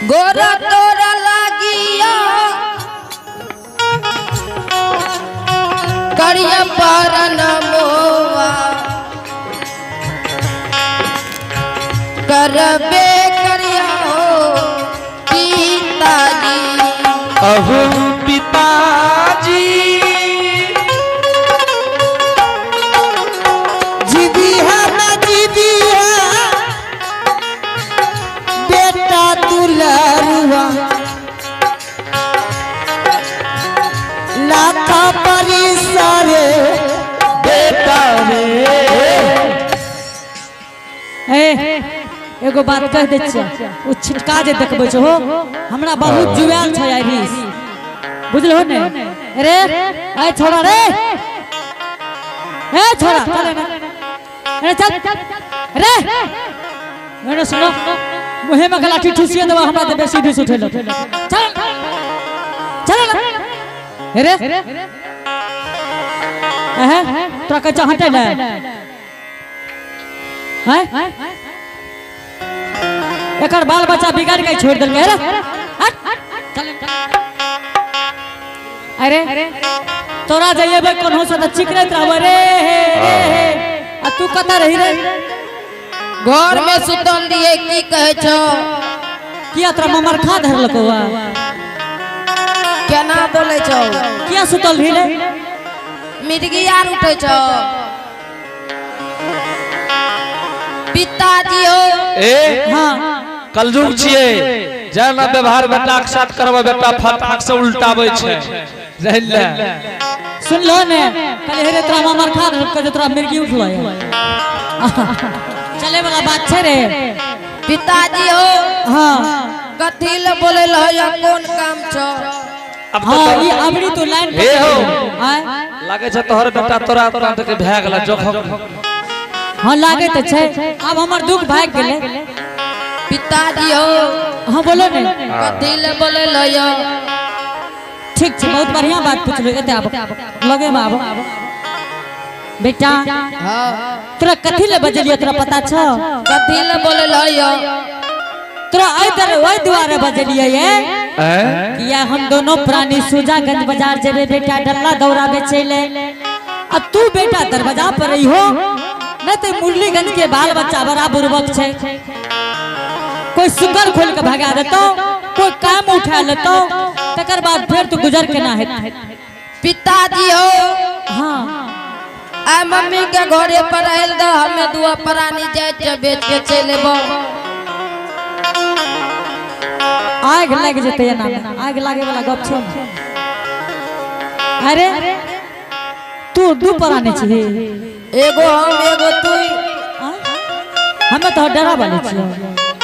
गोरा तोरा लागिया करिया पारन मोआ करबे करिया हो पिताजी। अहू पिताजी। जीवी है ना जीवी है बेटा दुलरुआ, लाखा परिसरे बेटा रे। ए, एगो बात कह दै छियै, ओ छिटका जे देखबै छौ हो, हमरा बहुत जुआल छै आइ रीस, बुझलहो ने? रे ए छोड़ा रे, ए छोड़ा चल एने, एने चल रे, एने सुनो, मुहे में गलाठी ठुसिए देबा हमरा तऽ बेसी ढुस उठेलक। चल चल रे, एहे तोरा कहै छौ हटै ले, हैं? एकर बाल बच्चा बिगाड़ के छोड़ देलकै रे। हट, चल। अरे तोरा जइएबै कोनहु से तऽ चिकरैत रहबै रे हे रे हे, आ तू कतऽ रही रे? घर में सुतल रहिए, की कहै छौ? किया तोरा ममरखा धरलकौ? केना बोलै छौ? किया सुतल रही रे? मिर्गी आर उठै छौ? पिताजी हो। ए हाँ। कलयुग छियै, जेना व्यवहार बेटा के साथ करबै, बेटा फटाक से उल्टाबै छै, जानि ले। सुनलो ने, कहले हे रे तोरा ममरखा धरलकौ जे तोरा मिर्गी उठलो। चले वाला बात छै रे। पिताजी हो। हाँ। कथी ले बोलै लहो, कोन काम छौ? अब हाँ तो ई अबरी तो लाइन हे हो। आय? लागै छै तोहर बेटा तोरा प्रांत के भए गेल जोखम। हाँ लागे तऽ छै, आब हमर दुख भागि गेलै। पिताजी हो। हाँ बोलो ने। कथी ले बोलै लहो? ठीक छै, बहुत बढ़िया बात पुछलो। एते आबो, लगे में आबो बेटा। हाँ। तोरा कथी ले बजलियो तोरा पता छौ? कथी ले बोलै लहो? तोरा एहि तर ओहि दुआरे बजलियै ये हैं? किया हम दोनों प्राणी सुजागंज बाजार जेबे बेटा डल्ला दौरा बेचै ले, आ तू बेटा दरवाजा पर रही हो, नहीं तो मुरलीगंज के बाल बच्चा बड़ा बुर्बक छै, कोई सुगर खोल के भगा देतो, कोई काम उठा लेतो, तकर बाद फिर तू गुजर के ना हेत। पिताजी हो। हाँ। आ मम्मी के घरे पर आयल द, हमें दुआ प्राणी जाय छै बेच के चलि एबो। आग लग जेतै एना में, आग लागे वाला गप छौ ने। अरे तू दू प्राणी छी? एगो हम, एगो तू। हमे तो डरा वाले छियै।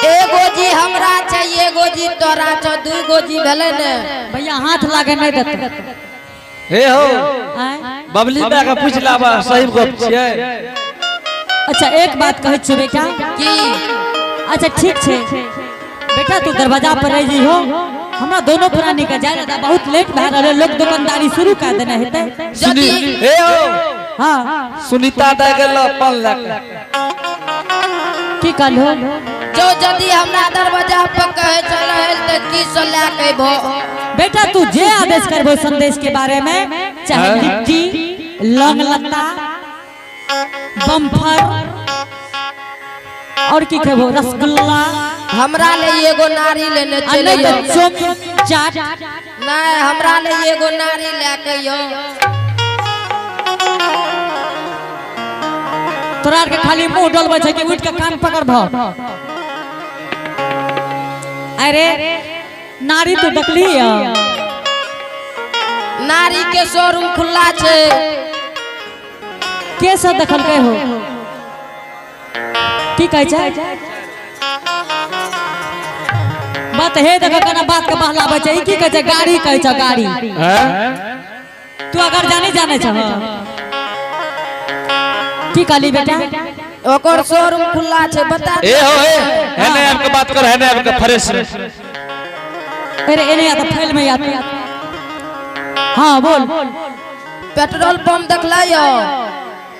एगो जी हमरा छै, एगो जी तोरा छौ, दू गो जी भेलै ने। भैया हाथ लागे नहीं देतौ। हे हो। आँय? बबली दा के पूछ लाबा, सही गप छियै। अच्छा एक बात कहै छियौ बेटा। की? अच्छा ठीक छै बेटा, तू दरवाजा पर रहि जइहो, हमरा दोनों प्राणी के जाय दा, बहुत लेट भए रहल है, लोग दुकानदारी शुरू कर देने हेतै। सुनी यदि हे हो। हाँ। सुनीता दा गेल पान लए के। की कहलहो? जो यदि हमरा दरवाजा पर कहै चल तऽ की से लए के अयबो? बेटा तू जे आदेश करबो संदेश के बारे में, चाहे हाँ? लिट्टी, लौंग लत्ता, बम्फर और की खेबो, रसगुल्ला। हमरा ले एगो नारी लेने आ चलि नहीं अइहो। तो चौमिन चाट। नहीं, हमरा ले एगो नारी लए के अइहो। तोरा आर के खाली मुंह डलबै छै कि उठ के कान पकड़ भौ। अरे नारी तू डकली है? नारी के शोरूम खुला छै। के सब देखलकै हो? की कहै छै? बात हे देख केना बात के बहलाबै छै। ई की कहै छै? गाड़ी कहै छै गाड़ी। हैं? तू अगर जानी जाने छह की कहली बेटा? ओकर शोरूम खुला छै, बता। ए हो, ए हेने आबि के बात कर, हेने आबि के फ्रेश। अरे एने आता फैल में आता। हाँ बोल। पेट्रोल पंप देखलै हो?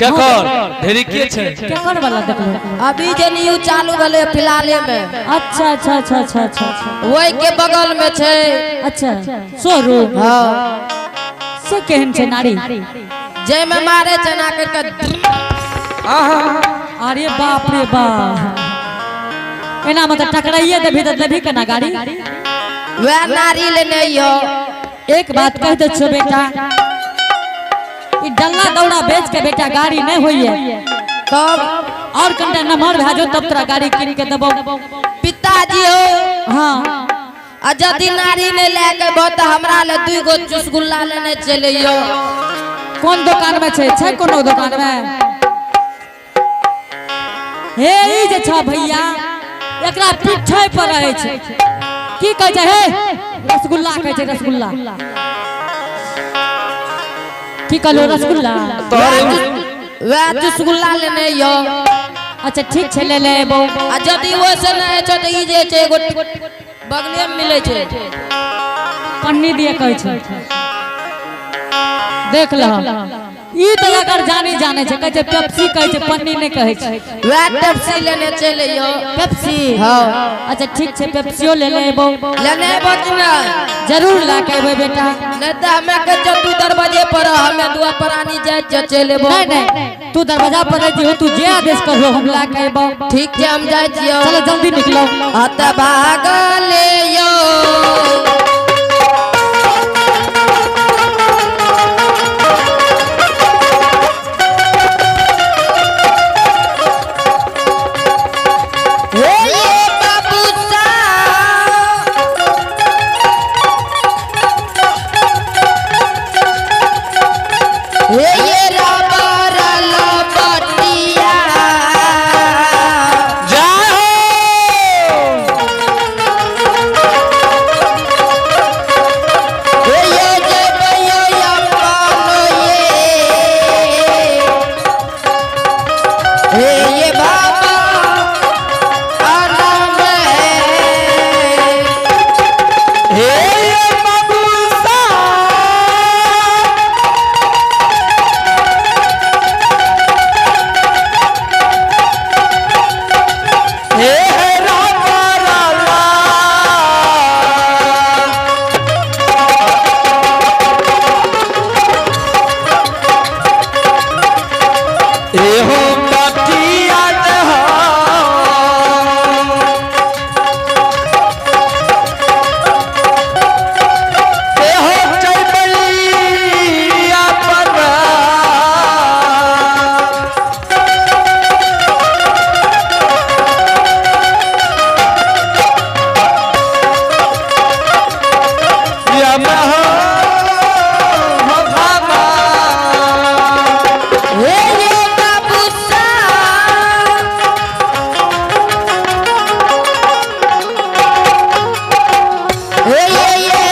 केकर ढेरी के छै? केकर वाला देखलो? अभी जे न्यू चालू भेलै फिलहाले में। अच्छा अच्छा अच्छा अच्छा अच्छा अच्छा। ओहि के बगल में छै। अच्छा, शोरूम। हाँ। से केहन छै नारी? जाहिमे मारे छै ना करके। अरे बाप रे बाप, एना मतलब टकराइए देबही तऽ लेबही केना गाड़ी? वएह नारी लेने यो। एक बात कह दे छो बेटा, ई डल्ला दौड़ा बेच के बेटा गाड़ी नहीं होइए। तब? और कनिटा नमहर भए जो तब तोरा गाड़ी कीन के देबौ। पिताजी हो। हाँ। आ यदि नारी नहीं लए के अयबो तऽ हमरा ले 2 गो चुसगुल्ला लेने चलि अइयो। कोन दुकान में छै? छै कोनो दुकान में? हे ई जे छ भैया, एकरा पीछे पर रहै छै। की कहै छै? हे रसगुल्ला कहै छै, रसगुल्ला। की कहलो रसगुल्ला? वएह चुसगुल्ला लेने अइयो। अच्छा ठीक छै, ले ले अयबौ। आ यदि ओहिसँ नहि होइ छौ तऽ ई जे छै एगो बगले मे मिलै छै। पन्नी दिए कहै छै। देख लह, ई तऽ एकर जानी जाने छै, कहै छै पेप्सी कहै छै, पन्नी नहि कहै छै। वएह पेप्सी लेने चलि अइयो। पेप्सी? हाँ। अच्छा ठीक छै, पेप्सियो ले ले अयबौ। लेने अयबो कि नहि? जरूर लए के अयबै बेटा। नहि तऽ हमे कहै छियौ तू दरवाजे पर रह, हमे दुआ प्राणी जाइ छियौ चलि अयबो। नहीं नहीं, तू दरवाजा पर रह जिहो, तू जे आदेश करहो हम लए के अयबौ। ठीक छै, हम जाइ छियौ। चलो जल्दी निकलो। हत भागले यो। हे ये बाबू साहब। हे ये रबर लपटिया। जय हो। हे ये जय अपन ये। हे ये बाबा आनंद है। हे बाबू साहब। हे राम लाला। एहो पटिया एहो चैबैया पर। यमः भवा। हे ये बाबू साहब। हे ये ये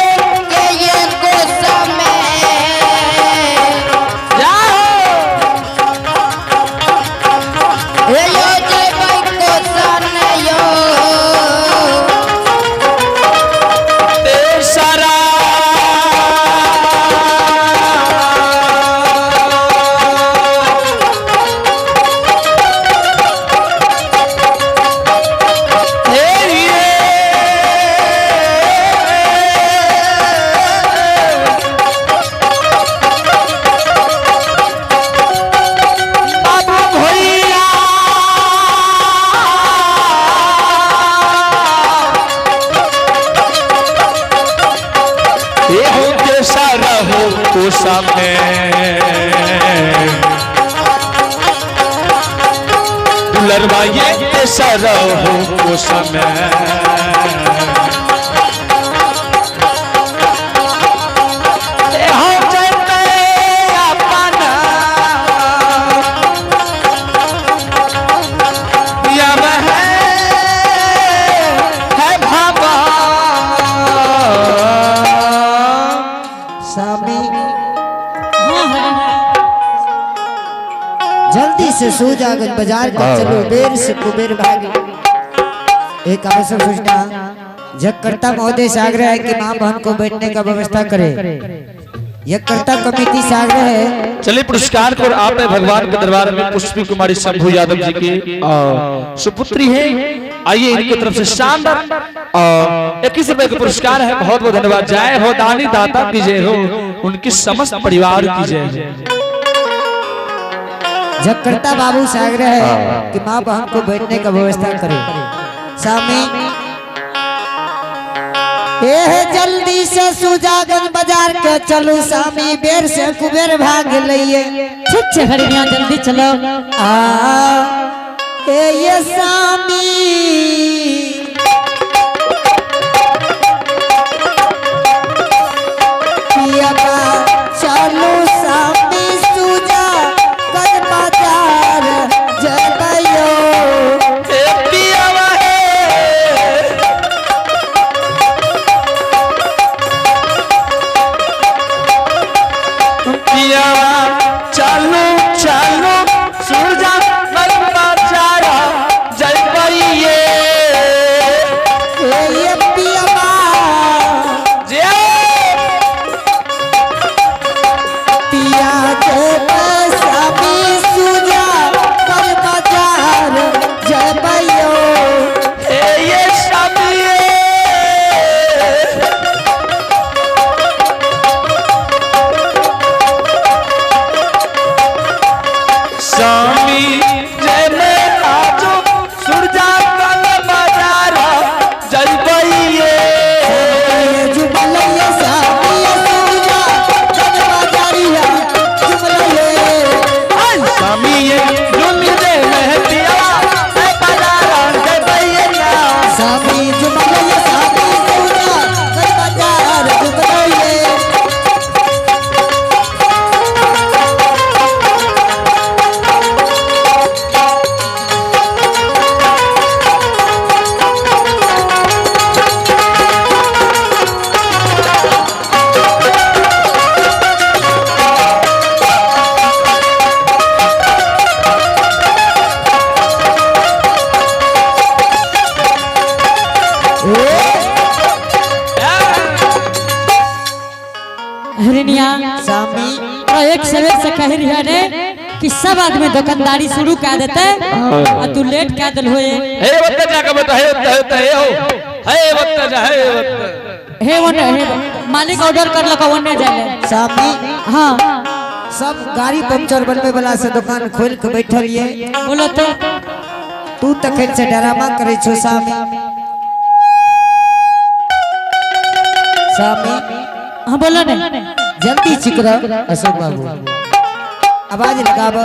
ये ये को समय। जाओ। हे यो जय भाई को सन यो। तेसरा हे ये बाबू भैया। एहो के सारा हो तो सामने दुलरवा ये के सारा हो तो सामने। एहो चलते अपना यम है भावा। स्वामी। हाँ हाँ। जल्दी से सूजागंज बाजार को चलो, बेर से कुबेर भाग। एक आवश्यक सूचना, जगकर्ता महोदय से आग्रह है कि माँ बहन को बैठने का व्यवस्था करे। यह कर्ता कमेटी से आग्रह है। चलिए, पुरस्कार को आप है भगवान के दरबार में पुष्पी कुमारी शंभू यादव जी के सुपुत्री है। आइए, इनकी तरफ से शानदार 21 रुपए का पुरस्कार है। बहुत बहुत धन्यवाद। जय हो, दानी दाता की जय हो, उनकी समस्त परिवार की जय हो। जगकर्ता बाबू से आग्रह है कि माँ बहन को बैठने का व्यवस्था करे। स्वामी, ए जल्दी से सुजागन बाजार के चलू स्वामी, बेर से कुबेर भाग लइए। ठीक छै हरिणिया, जल्दी चलो। आ ए ये स्वामी, पियबा चलू स्वामी, सुजागन बाजार जबयो। ए पियावा हे। पियावा चालू चालू सूरजा बाजार जय। ए ये पियबा, जय। पिया जब स्वामी सुजागन बाजार जबयो। हे ये स्वामी। स्वामी जय में आजो सुरजा कल बाजार जय। जुमलये स्वामी, सुजागन बाजारिया जुमलये। स्वामी ये झूम जय में पिया जय बाजार जय। स्वामी जुमलये स्वामी, सुजागन बाजार जुमलये। हरिणिया, स्वामी। और एक सवेर से कह रही है ने कि सब आदमी दुकानदारी शुरू कर देते आ तू लेट कर दिल होए। हे बत्ता जाके बता, हे बत्ता, हे बत्ता, हे हो, हे बत्ता जा, हे बत्ता। हे ओने, हे मालिक ऑर्डर कर लका, ओने जाले। स्वामी। हाँ। सब गाड़ी पंचर बनवे वाला से दुकान खोल के बैठल ये। बोलो तो। तू तखन से ड्रामा करे छो स्वामी, स्वामी। हाँ, बोलो ने। जल्दी चिकरा अशोक बाबू, आवाज लगाब।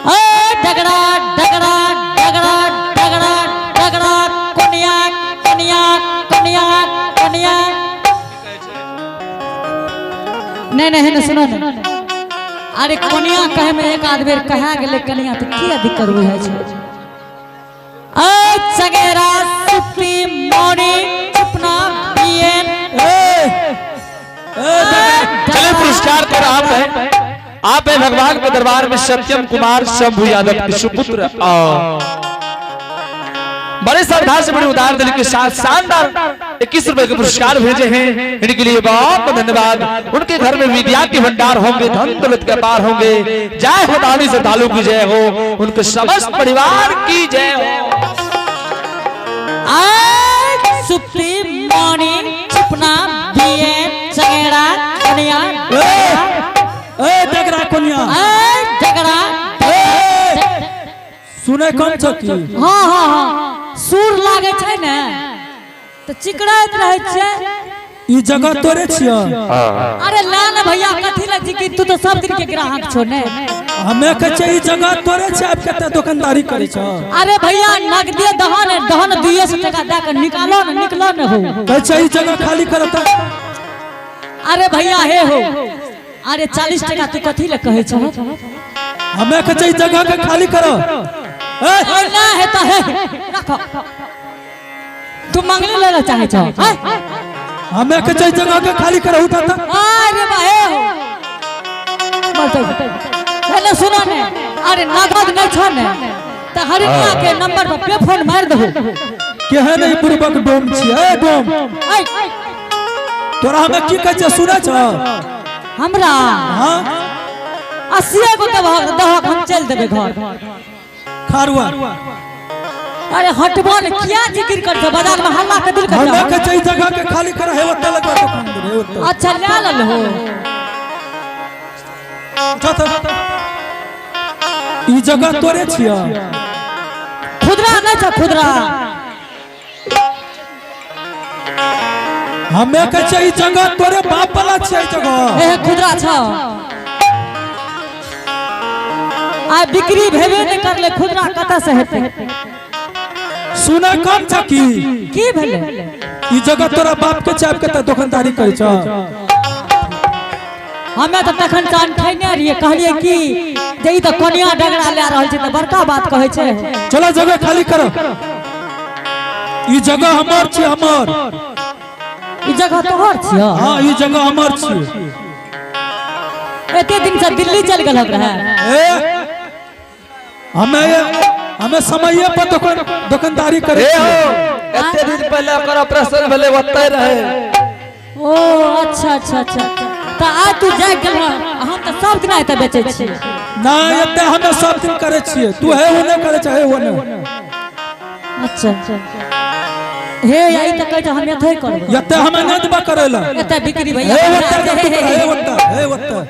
ओ डगड़ा डगड़ा डगड़ा डगड़ा डगड़ा, कोनिया कोनिया कोनिया कोनिया। नहीं नहीं, नहीं, सुनो ने, अरे कोनिया कहे में एक आध बेर कहा गेलै कनिया तो की दिक्कत बुझाइ छै? ओ चंगेरा, सुप्री, मौनी, चुपना, बियन। चलिए, पुरस्कार पर आप है भगवान के दरबार में सत्यम कुमार शंभू यादव के सुपुत्र और बड़े श्रद्धा से, बड़े उदार दिल के साथ शानदार 21 रुपए के पुरस्कार भेजे हैं। इनके लिए बहुत बहुत धन्यवाद। उनके घर में विद्या के भंडार होंगे, धन दौलत के पार होंगे। जय हो, दानी श्रद्धालु की जय हो, उनके समस्त परिवार की जय हो। आ सुप्री, मौनी, चुपना, बियन, चंगेरा, कनिया। ए डगरा कोनिया। ए डगरा। सुने कम छ की? हाँ हाँ हाँ, सुर लागे छै ने तऽ चिकरैत रहै छै। ई जगह तोरे छियो? अरे ला ने भैया, कथी लग कि तू तो सब दिन के ग्राहक छो ने। हमे कहै छै ई जगह तोरे छै, आब कते दुकानदारी करै छ? अरे भैया, नगदे दहन दहन, 200 टका दे के निकालो ने, निकलो ने हो। कहै छै ई जगह खाली करत। अरे भैया, हे हो, अरे 40 टका तू कथी ले कहै छह? हमे कहै छै ई जगह के खाली करो। ए। ना है तो है, रखो। तू मंगली लेना चाहे छो, हैं? हमे कहै छै ई जगह के खाली करो, उठा त। अरे बा, हे हो, हेलो, सुनो ने, अरे नगद नहीं छो ने त हरिणिया के नंबर पर पे फोन मार दहो। केहन ई बुड़बक डोम छियै? ए डोम। ऐ। तोरा हमें की कहै छै सुनै छ? हमरा हाँ। 80 गो दहक दहक, हम चल देबै घर। खारुआ। अरे हटबो ने, किया जिक्र कर छौ? बाजार में हल्ला के दिल कर। हमें कहै छै ई जगह के खाली कर, हे ओतऽ लगवा दुकान दे, हे ओतऽ। अच्छा, ले लल हो। उठा तऽ। ई जगह तोरे छियै? खुदरा नहीं छ खुदरा। हमें कहै छै ई जगह तोरे बाप वाला छियै ई जगह। ए, खुदरा छ, आ बिक्री भेबे नहीं करले, खुदरा कतऽ से हेतै? सुनै कम छ की? की भेलै? ई जगह तोरा बाप के छै, आबि के तऽ दुकानदारी करै छ। हमे तऽ तखन चान ठैने रहियै, कहलियै कि जे ई तऽ कोनिया डगरा लए रहल छै, तऽ बड़का बात कहै छै। चलो, जगह खाली करो। ई जगह हमर छै, हमर। ई जगह तोहर छियौ? हाँ, ई जगह हमर छियै। एते दिन से दिल्ली चल गेल रहे? ए, हमें हमें समय पर दुकानदारी करे ए हो। छियै। एते दिन पहले ओकर ऑपरेशन भेलै, ओतै रहे। ओ अच्छा अच्छा अच्छा, तऽ आइ तू जाग गेल। हम तऽ सब दिन एतऽ बेचै छियै। ना, एते हमें सब दिन करे छियै। तू हे वो नहीं करे छै, हे वो नहीं। अच्छा, हे, ई तऽ कहै छै हम एतै करबै। एते हमें नहीं देबा करे ला। एतऽ बिक्री भैया। हे ओतऽ जा तू कर, हे ओतऽ, हे ओतऽ।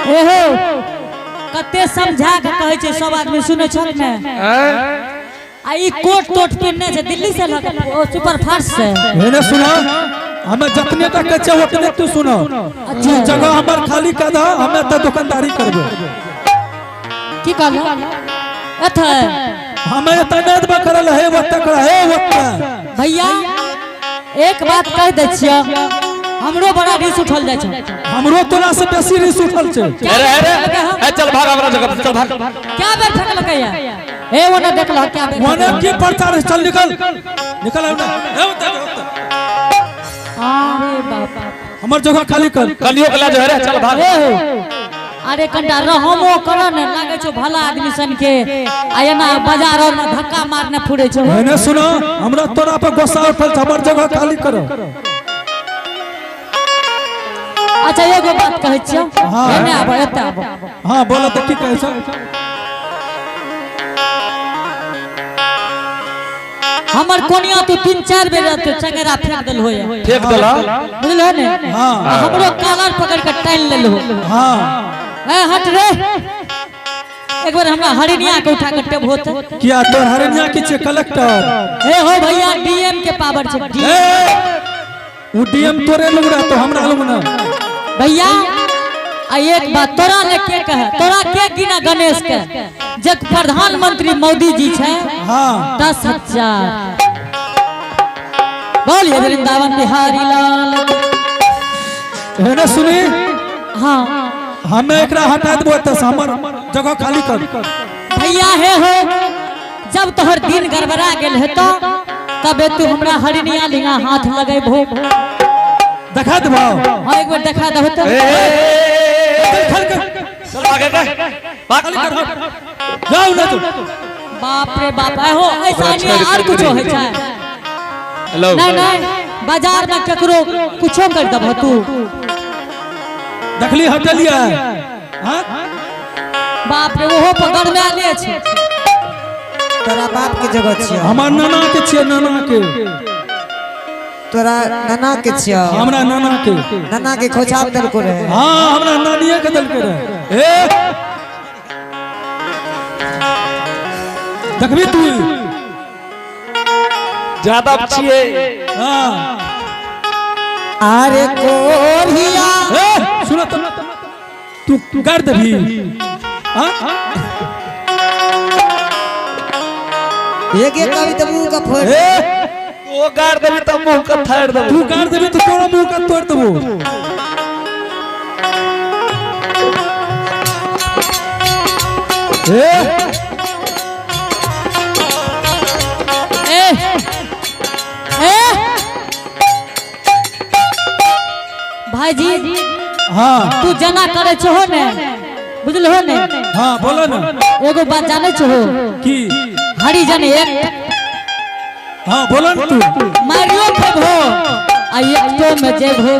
हे हो, कते समझा के कहै छै, सब आदमी सुनै छौ ने? आ ई कोट तोट पहिनने छै, दिल्ली से लग ओ सुपर फास्ट से। हे ने सुना, हमें जतने तक कहै छै ओतने तू सुनो। अच्छा। ई जगह हमर खाली कर दह, हमें एते दुकानदारी करबै। की कहलौ एतै? हमें एते नहीं देबा करे ला, हे ओतऽ कर, हे ओतऽ। भैया, एक बात कह दै छियौ, हमरो बड़ा रिस उठल जाइ छै। हमरो तोरा से बेसी रिस उठल छै। अरे अरे, ए, चल भाग हमरा जगह से, चल भाग। क्या बेर फेंकलकै या? हे, ओने देखलह क्या बेर? ओने की प्रचार है? चल, निकल निकल, ओने, हे ओतऽ, हे ओतऽ। अरे बाप। हमर जगह खाली कर। कलियो के ला जो है रे, चल भाग। हे हो, अरे कनिटा रहमो कर ने, लागै छौ भला आदमी सन के, आ एना बाजार और में धक्का मारने फुरे छौ। एने सुनो, हमरा तोरा पर गुस्सा उठल छै, हमर जगह खाली करो। अच्छा, एगो बात कहै छियौ। हाँ। एने आबो, एते आबो। हाँ, बोलो तऽ, की कहै छै? हमर कोनिया तू 3-4 बेर एते चंगेरा फेंक देल होय। फेंक देला। बुझल ने? हाँ। आ हमरो कॉलर पकड़ के टानि लेल हो। हाँ। ए, हट रे, एक बार हमरा हरिनिया के उठा के टेब होते। किया, तोर हरिनिया की छै कलेक्टर? हे हो भैया, डीएम के पावर छै। ए, उ डीएम तोरे लग रहा तो हमरा लग ना। भैया, आ एक बात तोरा ने के कहे, तोरा के गिना गणेश के जे प्रधानमंत्री मोदी जी छै। 10,000 बोलिए वृंदावन बिहारी लाल। एने सुनी। हाँ। हमें एकरा हटा देबो एतऽ से, हमर जगह खाली कर। भैया, हे हो, जब तोहर दिन गड़बड़ा गेल हेतो, तबे तू हमरा हरिनिया लिंगा हाथ लगेबहो। देखा देबो। हाँ, एक बार देखा दहो तो। ए, चल, खाली कर। चल भागे के भाग। खाली कर, जाओ ना तू। बाप रे बाप, ऐ हो, ऐसा नहीं और कुछो होइ छै। हेलो। नहीं नहीं, बाजार में केकरो कुछो कर दबहो तू। देखली, हटलिया, हाँ। बाप रे, ओहो पर गरमाले छै। तोरा बाप के जगह छियौ? हमर नाना के छियै, नाना के। तोरा नाना के छियौ? हमरा नाना के। नाना के खोछाप देलको रहे? हाँ, हमरा नानिये के देलके रहे। ए, देखबी तू। ज्यादा छिए। हाँ। अरे कोरिया। ए, सुनो तो, तू तू कर देबी, हाँ? एक एक कभी तो मुंह का फोड़। ए। वो गाड़ देबी त मुंह के थाड़ देबी। तू कर देबी तो तोरा मुंह का तोड़ देबो। ए। ए ए भाईजी। हाँ। तू जना करे छहो ने, बुझल हो ने? हाँ, बोलो ना। एगो बात जाने छहो? की? हरिजन एक हाँ बोलन तू। मारियो खेबो आ एकटो में जेबो।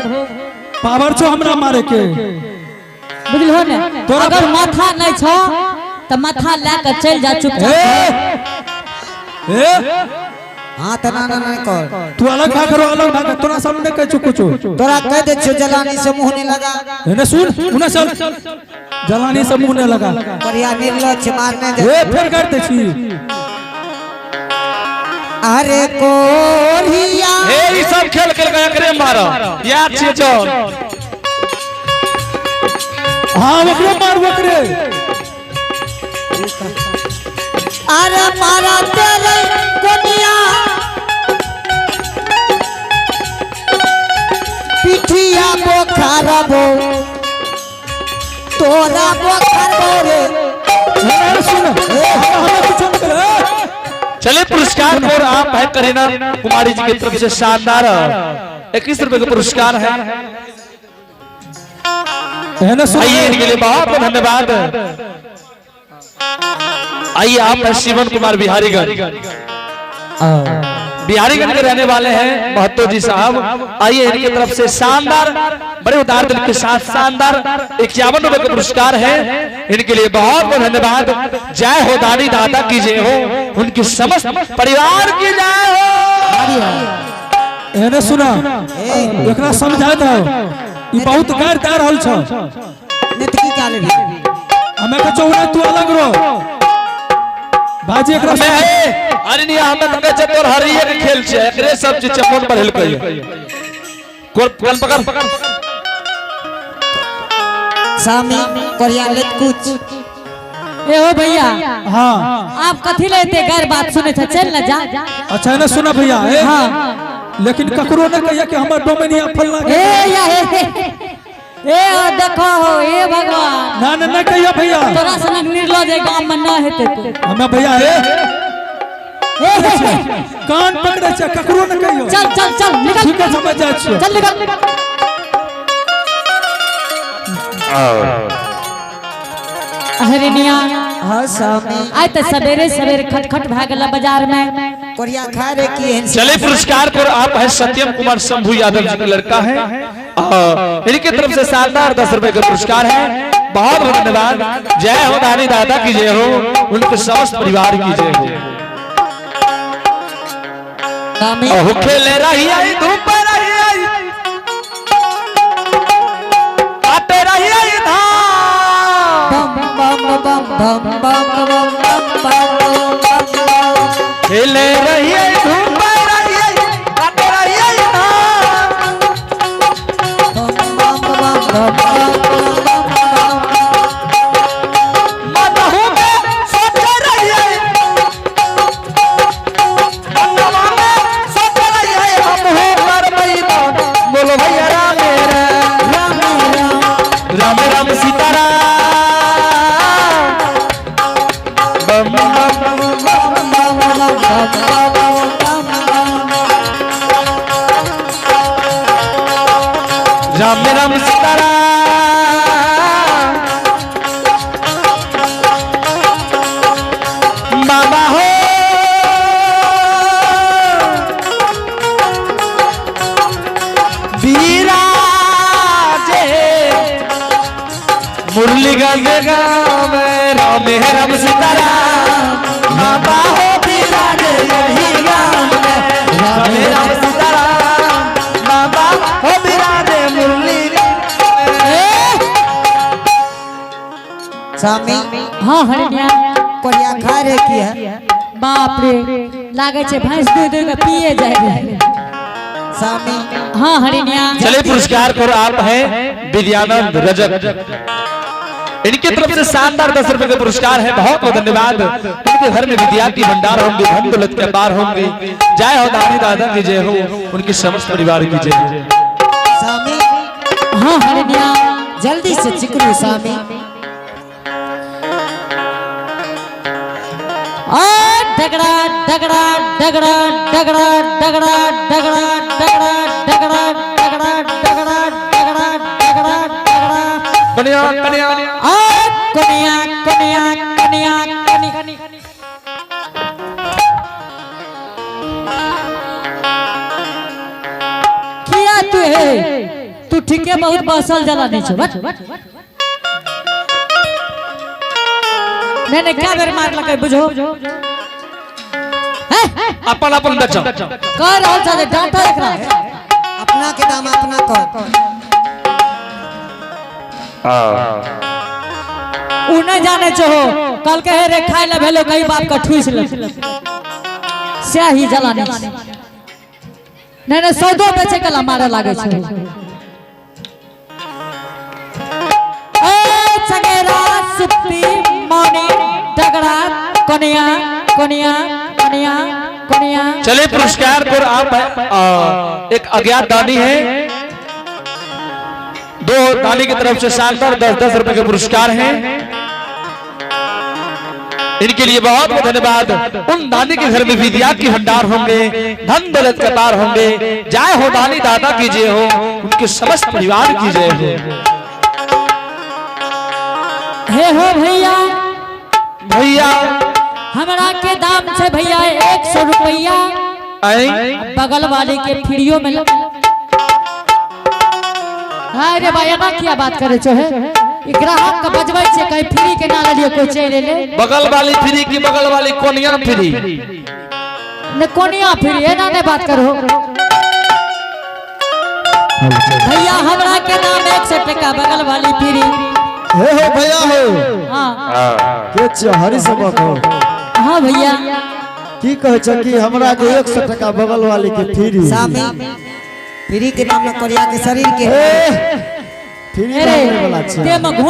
पावर छो हमरा मारे के? बुझलो ने? तोरा- अगर माथा नहीं छो त माथा ला के चल जा चुपचाप। ए ए। हाँ त ना ना ना कर। तू अलग भाग करो, अलग भाग। तोरा सामने कह छु कुछ? तोरा कह दे छियो, जलानी से मुंह नहीं लगा। एने सुन, उन्हें चल, जलानी से मुंह ने लगा। बढ़िया निर्लक्ष मारने दे। ए, फिर कर दे छी। अरे कोरिया। हे, ई सब खेल खेल के एकरे मारो याद छियै चल। हाँ, ओकरे मार, ओकरे। अरे मारा तेरे कोनिया पिठिया बोखारबो, तोरा बोखारबो रे। अरे सुन, ए, हमरा कुछ नहीं करे, ए। चलिए, पुरस्कार और आप है करीना कुमारी जी की तरफ से शानदार 21 रुपए का पुरस्कार है। एने सुन। आइए, इनके लिए बहुत बहुत धन्यवाद। आइए, आप हैं शिवन कुमार बिहारीगंज, बिहारीगंज के रहने वाले हैं महतो जी साहब। आइए, इनकी तरफ से शानदार, बड़े उदार दिल के साथ शानदार 51 रुपए का पुरस्कार है। इनके लिए बहुत बहुत धन्यवाद। जय हो दानी दादा की जय हो, उनके समस्त परिवार की जय हो। एने सुना, एकरा समझा दो, ई बहुत गार दे रहल छ। नहीं तो की क्या लेबी? हमें के चौड़ा, तू अलग रहो भाजी, एकरा। हमें है अरे नहीं, हमें तो कहै छै तोर हरिये के खेल छै, एकरे सब चीज छै, मोन बढ़ेल कहियो कोन कोन पकड़। सामी कोरिया लेत कुछ। ए हो भैया। हाँ। आप कथी ले एते गैर बात सुने छे? चल ना जा। अच्छा है ना, सुना भैया, ए। हाँ। लेकिन ककरो ने कहिया कि हमर डोमिनिया फलना के। ए या हे, ए ओ देखो हो, ए भगवान। ना ना ना कहिया भैया। तोरा सनक निर्लज ए गांव में न हेते तो। हमें भैया, ए। ए हे, हे। कान पकड़े छै, ककरो ने कहियो। चल चल चल, निकल। ठीक है, समझ जाइ छियै। चल, निकल। हरिनिया। हाँ स्वामी। आइ तऽ सवेरे सवेरे खटखट भए गेल बाजार में। कोरिया खा रे की एहन? चले, पुरस्कार पर आप है सत्यम कुमार शंभू यादव जी का लड़का है और इनकी तरफ से शानदार 10 रुपए का पुरस्कार है। बहुत बहुत धन्यवाद। जय हो दानी दादा की जय हो, उनके समस्त परिवार की जय हो। स्वामी। अहो खेले रही आई, धूप रही आई, काटे रही आई धान। बम बम बम बम बम बम बम बम बम बम। खेले रही आई, धूप रही आई, काटे रही आई धान। बम बम बम बम बम बम। मनहु में सोच रही आई, मनवा में सोच रही आई, हमहु करबै दान। बोलो भैया राम राम। राम राम। राम राम सीताराम, बम बम बम। बम बम बम बम बम। राम राम सीताराम, बाबा हो विराजे मुरलीगंज गाँव में। राम राम सीताराम, बाबा हो विराजे यही गाँव में। राम राम सीताराम, बाबा हो विराजे मुरलीगंज में। स्वामी। हाँ हरिनिया। कोरिया खा रे की है? बाप रे, लागे छै भैंस दूध दूध के पिए जाय रहे। स्वामी। हाँ हरिनिया। चलिए, पुरस्कार पर आप हैं विद्यानंद रजक, इनकी तरफ से शानदार 10 रुपए का पुरस्कार है। बहुत बहुत धन्यवाद। उनके घर में विद्यार्थी भंडार होंगे, धन दौलत के पार होंगे। जय हो दादी दादा की जय हो, उनके समस्त परिवार की जय हो। स्वामी। हाँ हरिनिया। जल्दी से चिकरू स्वामी। ओ डगड़ा डगड़ा डगड़ा डगड़ा डगड़ा डगड़ा डगड़ा डगड़ा डगड़ा डगड़ा डगड़ा डगड़ा डगड़ा। कन्या कन्या। ओ कन्या कन्या कन्या कन्या। हे तू ठीके बहुत बसल जला नहीं छो बट नहीं नहीं क्या बेर मार लगे बुझो हैं? अपन अपन बचाओ। कह रहल छ जे डांटा एकरा। अपना के दाम अपना कर। उ नहीं जाने छो कल के हे रे खाए ला भेलो कहीं बाप का ठूस ले से ही जला नहीं छे। नहीं नहीं सौदो बेचे कला मारे लागे छे। ए चंगेरा सुप्ती मौनी डगरा कोनिया कोनिया कोनिया कोनिया। चलिए पुरस्कार पर आप एक अज्ञात दानी है, दो दानी की तरफ से शानदार 10-10 रुपए के पुरस्कार हैं, इनके लिए बहुत बहुत धन्यवाद। उन दानी के घर में विद्या की भंडार होंगे, धन दौलत कतार होंगे। जय हो दानी दादा की जय हो, उनके समस्त परिवार की जय हो। हे हो भैया, भैया हमरा के दाम छे भैया 100 रुपया। आई बगल वाले के फ्रीयो में अरे भाई एना किया बात करे छो हे? ई ग्राहक के बजबै छे कहीं फ्री के ना लेलियो कोई चलि एलै। बगल वाली फ्री की बगल वाली कोनिया फ्री? ने कोनिया फ्री एना नहीं बात करो भैया। हमरा के दाम 100 टका, बगल वाली फ्री। हे हो भैया हो। हाँ। के छियै हरि सबक हो? हाँ भैया। की कहै छ कि हमरा के 100 टका बगल वाली के फ्री? सामी फ्री के नाम न कोरिया के शरीर के। ए, फ्री अरे वाला छै। ते में घून।